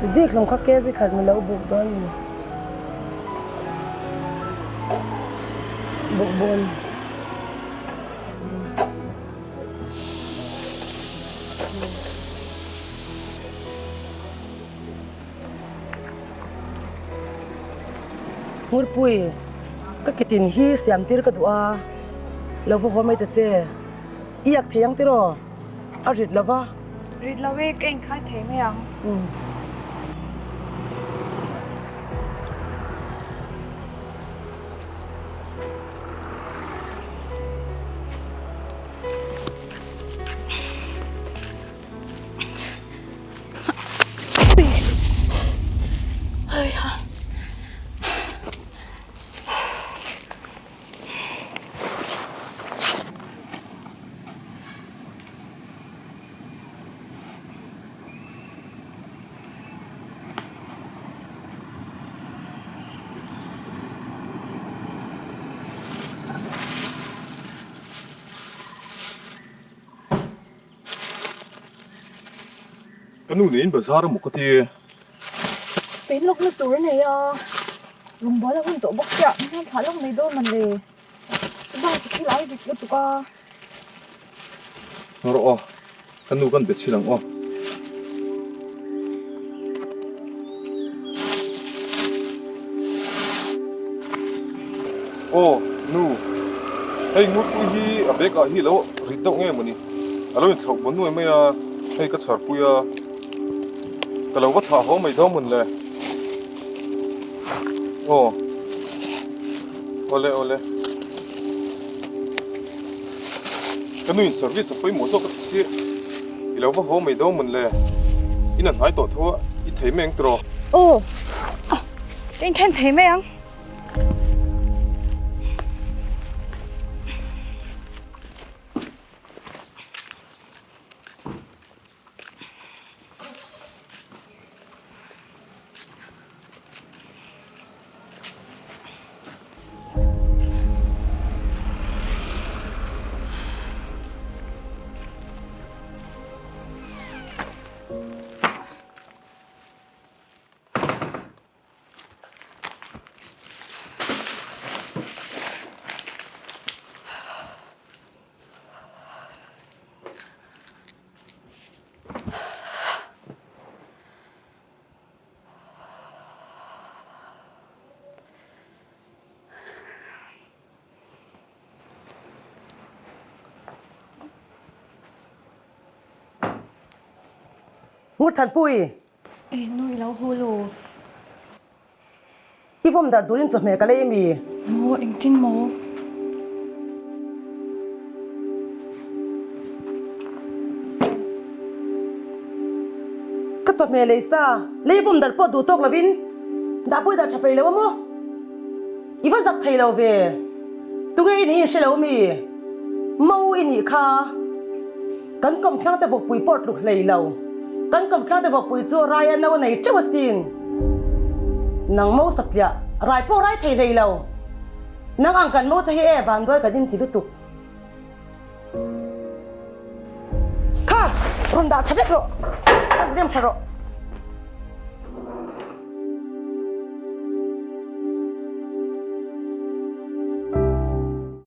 Zikhlum kha kg khat min lo buk dawn ni. Bukbawn. Ngurpui, ka kitin hi siam tir ka duh a, lo va haw mai ta che. I yak thei ang tiraw? A rit lo va. Rit lo e, ka inkhai thei mai ang. Ka nu nen bazar emaw ka ti. Pen lawk na tur a nei a, rawngbâwl a hun tawh bawk chiah, min han thlah lawk mai dawn man le. Ka bike a thil ai dik lutuk a. Ngaw rawh aw, ka nu kan be chhil ang aw. Aw nu, hei ngurpui hi a bag ah hi a lo rit deuh nge mawni, a lo inthlauh bawn nuai mai a, hei ka chhar pui a, ka lo va thah haw mai dawn mawn le. Aw, awle awle. Ka nu in service a pawimawh zawk a ti si, i lo va haw mai dawn mawn le, in a hnai tawh tho a, i thei mai ang tiraw? Aw, ka inthen thei mai ang. Ngurthanpui! E nu i lo haw lo. I vawm darh turin chawhmeh ka lei mi? Maw engtin maw? Ka chawhmeh lei sa, lei vawm darh pawh duh tawk lovin dah pawh i dah tha peih lo a maw? I va zak thei lo ve. Tunge i nih in hre lo mi? Mo i nih kha. Kan kawmthlang te vawkpui pawh tluk hlei lo. Kan kawmthlang te vawkpui chu rai a no a nei teuh asin. Nang mo satliah rai pawh rai thei hlei lo. Nang ang kan mo che hi e vanduai kan inti lutuk. Kha rawn dah tha vek rawh. Rem tha rawh.